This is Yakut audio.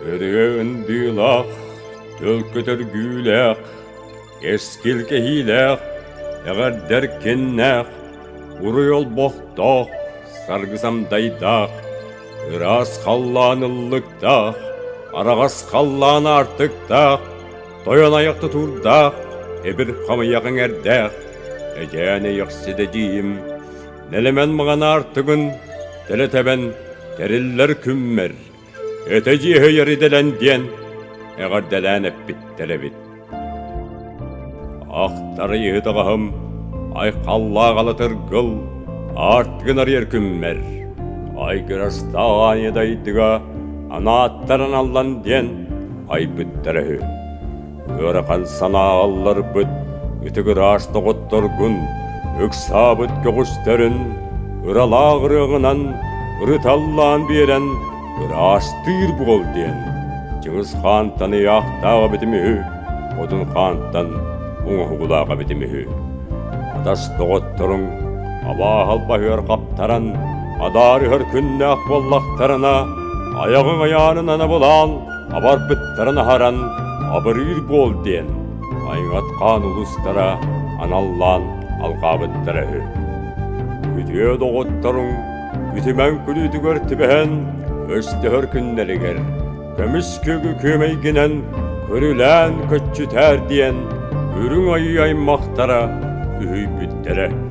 Ырыа ындыылаах, төлкө төргүүлээх, кэскил кэһиилээх, эҕэрдэр киннээх, уруй олбохтоох, саргы самдайдаах, ыраас халлаан ыллыктаах, араҕас халлаан аартыктаах, тойон айах тутуурдаах, эбир хамыйах эҥэрдээх, эдьээн эйэхситэ дьиим, нэлэмэн маҥан аартыгын тэлэ тэбэн тэриллэр күммэр, Этэ дьиэһэйэр идэлэн диэн эҕэрдэлээн эппиттэр эбит. Ахтар ыйытаҕаһым айхаллаах алатыргыл аартыгын арыйар күммэр айгырастаах аанньа дайдыга анааттаран аллан диэн айбыттара үһү. Ыарахан санаа алларбыт ытыгыраас доҕотторгун, ыксаабыт көҕүстэрин ыралаах ырыаҕынан ырыталлаан биэрэн ыраастыыр буол диэн Чыҥыс Хаантан ыйаахтаах эбитим үһү, Одун Хаантан оҥоһугулаах эбитим үһү. Атас доҕотторуҥ абааһы албаһыар хаптаран, адаарыһар күннээх буоллахтарына, айаҕыҥ айаанын анабылаан, абарбыттарын аһаран абырыыр буол диэн айыҥат хаан улуустара аналлаан алҕаабыттара үһү. Үтүө доҕотторуҥ үтүмэн күлүүтүгэр түбэһэн өстөһөр күннэригэр көмүс күөгү күөмэйгинэн көрүлээн көччүтээр диэн үрүҥ айыы аймахтара үһүйбүттэрэ.